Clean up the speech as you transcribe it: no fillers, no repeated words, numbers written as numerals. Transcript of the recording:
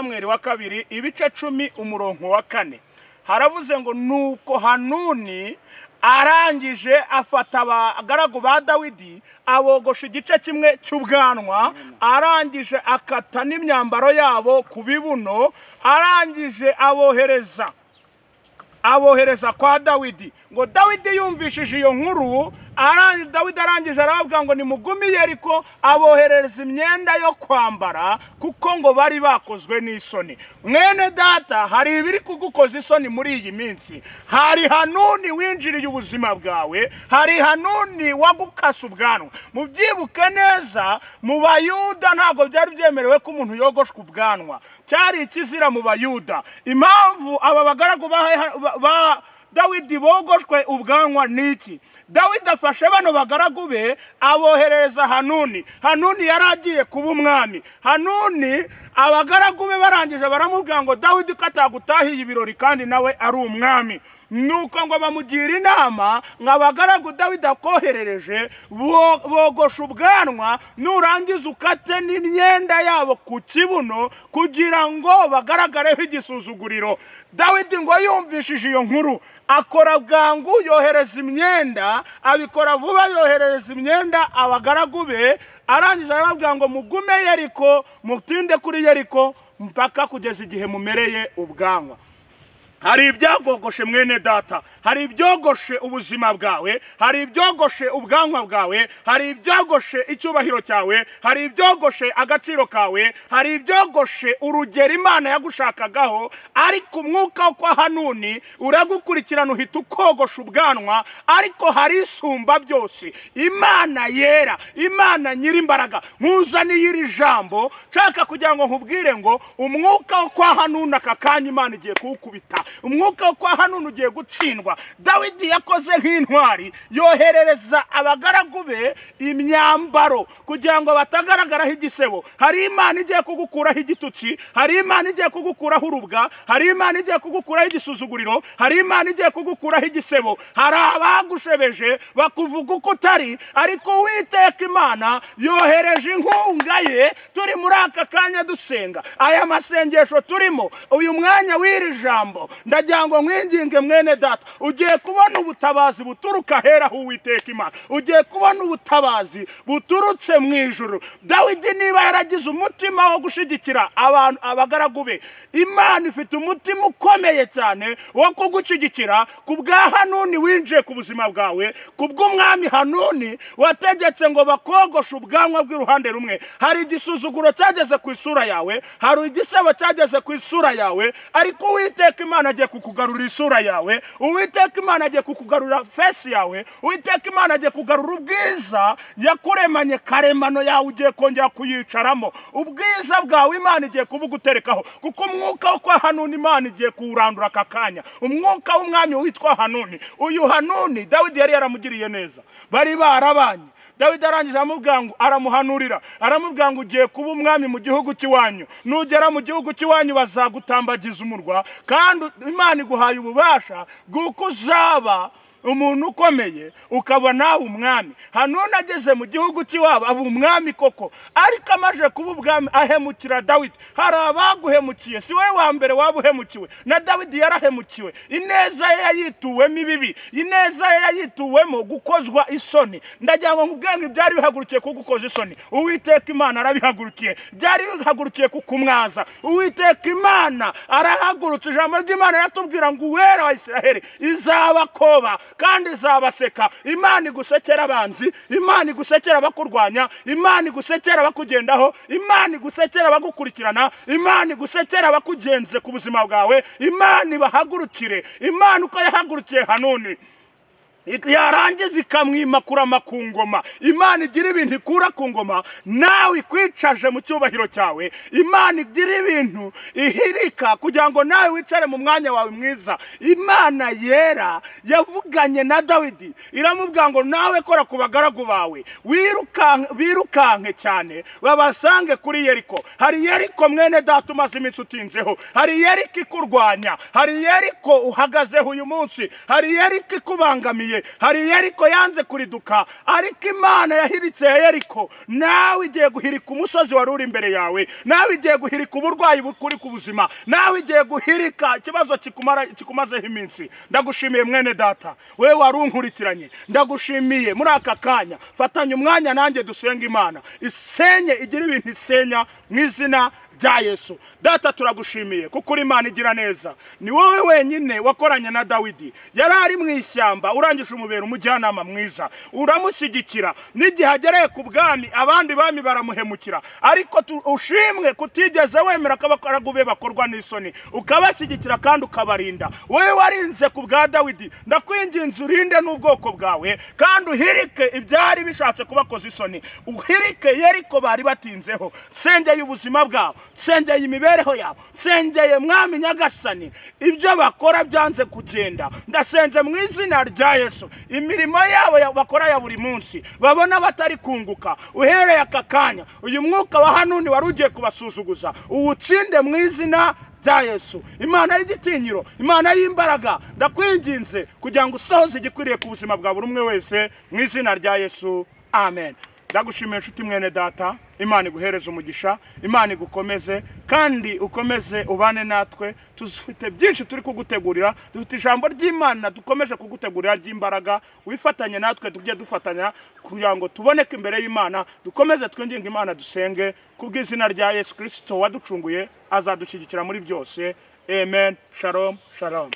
Samweli wa kabiri, ibice 10, umurongo wa 4, haravuze ngo: "Nuko Hanuni arangije afata abagaragu ba Dawidi, abogosha igice kimwe cy'ubwanwa, arangije akata n'imyambaro yabo ku bibuno, arangije abohereza kwa Dawidi." Ngo Dawidi yumvishije iyo nkuru, Dawidi arangije arababwira ngo nimugume i Yeriko, aboherereza imyenda yo kwambara kuko ngo bari bakozwe n'isoni. Mwene data, hari ibiri kugukoza isoni muri iyi minsi. Hari Hanuni winjiriye ubuzima bwawe, hari Hanuni wagukase ubwanwa. Mubyibuke neza, mu Bayuda ntabwo byari byemerewe ko umuntu yogoshwa ubwanwa, cyari ikizira mu Bayuda. Impamvu aba bagaragu ba Dawidi bogoshwe ubwanwa ni iki? Dawidi afashe bano bagaragu be, aboherereza Hanuni. Hanuni yari agiye kuba umwami. Hanuni, abagaragu be barangije baramubwira ngo: "Dawidi ko atagutahiye ibirori kandi nawe ari umwami?" Nuko ngo bamugira inama ngo abagaragu Dawidi akoherereje bogosha ubwanwa, nurangiza ukate n'imyenda yabo ku kibuno kugira ngo bagaragareho igisuzuguriro. Dawidi ngo yumvishije iyo nkuru, akora bwangu, yohereza imyenda, abikora vuba, yohereza imyenda abagaragu be, arangije arababwira ngo: "Mugume Yeriko, mutinde kuri Yeriko mpaka kugeza igihe mumereye ubwanwa." Hari ibyagogoshe, mwene data, hari ibyogoshe ubuzima bwawe, hari ibyogoshe ubwanwa bwawe, hari ibyogoshe icyubahiro cyawe, hari ibyogoshe agaciro kawe, hari ibyogoshe urugero Imana yagushakagaho. Ariko umwuka wo kwa Hanuni uragukurikirana, uhita ukogosha ubwanwa. Ariko hari Isumba byose, Imana yera, Imana nyir'imbaraga. Nkuzaniye iri jambo nshaka kugira ngo nkubwire ngo umwuka wo kwa Hanuni, aka kanya Imana igiye kuwukubita. Umwuka wo kwa Hanuni ugiye gutsindwa. Dawidi yakoze nk'intwari, yoherereza abagaragu be imyambaro kugira ngo batagaragaraho igisebo. Hari Imana igiye kugukuraho igitutsi, hari Imana igiye kugukuraho urubwa, hari Imana igiye kugukuraho igisuzuguriro, hari Imana igiye kugukuraho igisebo. Hari abagushebeje, bakuvuga uko utari, ariko Uwiteka Imana yohereje inkunga ye. Turi muri aka kanya dusenga aya masengesho turimo, uyu mwanya w'iri jambo, ndagira ngo nkwinginge, mwene data, ugiye kubona ubutabazi buturuka ahera h'Uwiteka Imana, ugiye kubona ubutabazi buturutse mu ijuru. Dawidi niba yaragize umutima wo gushyigikira abantu, abagaragu be, Imana ifite umutima ukomeye cyane wo kugushyigikira ku bwa Hanuni winjiye ku buzima bwawe, ku bw'umwami Hanuni wategetse ngo bakogoshe ubwanwa bw'uruhande rumwe. Hari igisuzuguro cyageze ku isura yawe, hari igisebo cyageze ku isura yawe, ariko Uwiteka Imana agiye kukugarura isura yawe, Uwiteka Imana agiye kukugarura face yawe, Uwiteka Imana agiye kugarura ubwiza yakuremanye karemano yawe, ugiye kongera kuyicaramo. Ubwiza bwawe Imana igiye kubuguterekaho, kuko umwuka wo kwa Hanuni Imana igiye kuwurandura aka kanya, umwuka w'umwami witwa Hanuni. Uyu Hanuni, Dawidi yari yaramugiriye neza, bari barabanye. Dawidi arangije aramubwira ngo, aramuhanurira, aramubwira ngo: "Ugiye kuba umwami mu gihugu cy'iwanyu. Nugera mu gihugu cy'iwanyu bazagutambagiza umurwa, kandi Imana iguhaye ububasha bw'uko uzaba umuntu ukomeye, ukaba nawe umwami." Hanuni ageze mu gihugu cy'iwabo aba umwami koko, ariko amaze kuba ubwami ahemukira Dawidi. Hari abaguhemukiye, si wowe wa mbere waba uhemukiwe, na Dawidi yarahemukiwe. Ineza ye yayituwemo ibibi, ineza ye yayituwemo gukozwa isoni. Ndagira ngo nkubwire ngo ibyari bihagurukiye kugukoza isoni, Uwiteka Imana arabihagurukiye. Byari bihagurukiye kukumwaza, Uwiteka Imana arahagurutse. Ijambo ry'Imana riratubwira ngo Uwera wa Isiraheli izabakoba kandi izabaseka. Imana igusekera abanzi, Imana igusekera abakurwanya, Imana igusekera abakugendaho, Imana igusekera abagukurikirana, Imana igusekera abakugenze ku buzima bwawe. Imana ibahagurukire. Imana uko yahagurukiye Hanuni, yarangiza ikamwimakura ku ngoma, Imana igira ibintu ikura ku ngoma, nawe ikwicaje mu cyubahiro cyawe. Imana igira ibintu ihirika kugira ngo nawe wicare mu mwanya wawe mwiza. Imana yera yavuganye na Dawidi, iramubwira ngo: "Nawe kora ku bagaragu bawe, birukanke cyane babasange kuri Yeriko." Hari Yeriko, mwene data, umaze iminsi utinzeho, hari Yeriko ikurwanya, hari Yeriko uhagazeho uyu munsi, hari Yeriko ikubangamiye. Ndagushimiye. Hari Yeriko yanze kuriduka, ariko Imana yahiritse ya Yeriko. Nawe igiye guhirika umusozi wari uri imbere yawe, nawe igiye guhirika uburwayi bukuri ku buzima, nawe igiye guhirika ikibazo kikumazeho iminsi. Ndagushimiye mwene data, wewe wari unkurikiranye, ndagushimiye muri aka kanya. Fatanya umwanya nanjye dusenga Imana isenye, igira ibintu isenya mu izina rya Yesu. Data, turagushimiye kuko uri Imana igira neza. Ni wowe wenyine wakoranye na Dawidi, yari ari mu ishyamba, urangije umubera umujyanama mwiza, uramushyigikira. N'igihe agereye ku bwami, abandi bami baramuhemukira, ariko ushimwe kutigeze wemera ko abagaragu be bakorwa n'isoni, ukabashyigikira kandi ukabarinda. Wowe warinze ku bwa Dawidi, ndakwinginze urinde n'ubwoko bwawe, kandi uhirike ibyari bishatse kubakoza isoni, uhirike Yeriko bari batinzeho. Nsengeye ubuzima bwabo, nsengeye imibereho yabo, nsengeye Mwami Nyagasani ibyo bakora byanze kugenda. Ndasenze mu izina rya Yesu, imirimo yabo bakora ya buri munsi babona batari kunguka, uhereye aka kanya uyu mwuka wa Hanuni wari ugiye kubasuzuguza uwutsinde mu izina rya Yesu. Imana y'igitinyiro, Imana y'imbaraga, ndakwinginze kugira ngo usohoze igikwiriye ku buzima bwa buri umwe wese mu izina rya Yesu, amen. Ndagushimiye inshuti mwene data. Imana iguhereze umugisha, Imana igukomeze kandi ukomeze ubane natwe. Tufite byinshi turi kugutegurira, dufite ijambo ry'Imana dukomeje kugutegurira ry'imbaraga. Wifatanye natwe, tujye dufatanya kugira ngo tuboneke imbere y'Imana, dukomeze twinginge Imana, dusenge kubw'izina rya Yesu Kirisito waducunguye, azadushyigikira muri byose. Amen. Shalom, shalom.